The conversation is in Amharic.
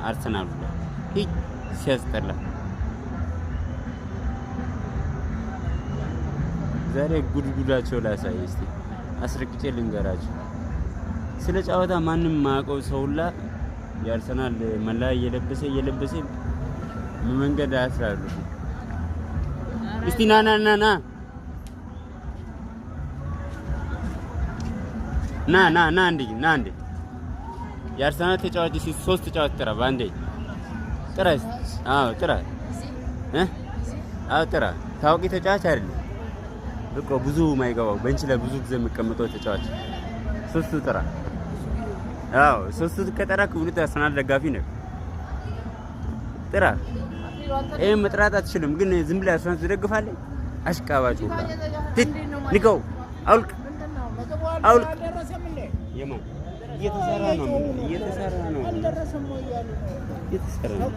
አርሰናል ሁላ ሂድ ሲያስጠላ። ዛሬ ጉድጉዳቸው ላሳይ እስቲ፣ አስረግጬ ልንገራቸው። ስለ ጨዋታ ማንም ማያውቀው ሰው ሁላ የአርሰናል መለያ እየለበሰ እየለበሰ መንገድ አያስራሉ። እስቲ ና ና ና ና ና ና ና እንዴ ና እንዴ፣ የአርሰናል ተጫዋች እስቲ ሶስት ተጫዋች ጥራ፣ በአንዴ ጥራ እስቲ። አዎ ጥራ እ አዎ ጥራ። ታዋቂ ተጫዋች አይደለም በቃ ብዙ የማይገባው bench ላይ ብዙ ጊዜ የሚቀመጠው ተጫዋች ሶስቱ ጥራ። አዎ ሶስቱ ከጠራ እውነት አርሰናል ደጋፊ ነው። ጥራ። ይሄን መጥራት አትችልም፣ ግን ዝም ብለህ አርሰናል ትደግፋለህ። አሽቃባጭ ሁላ ንቀው አውልቅ አውልቅ። የማን እየተሰራ ነው? እየተሰራ ነው። እየተሰራ ነው።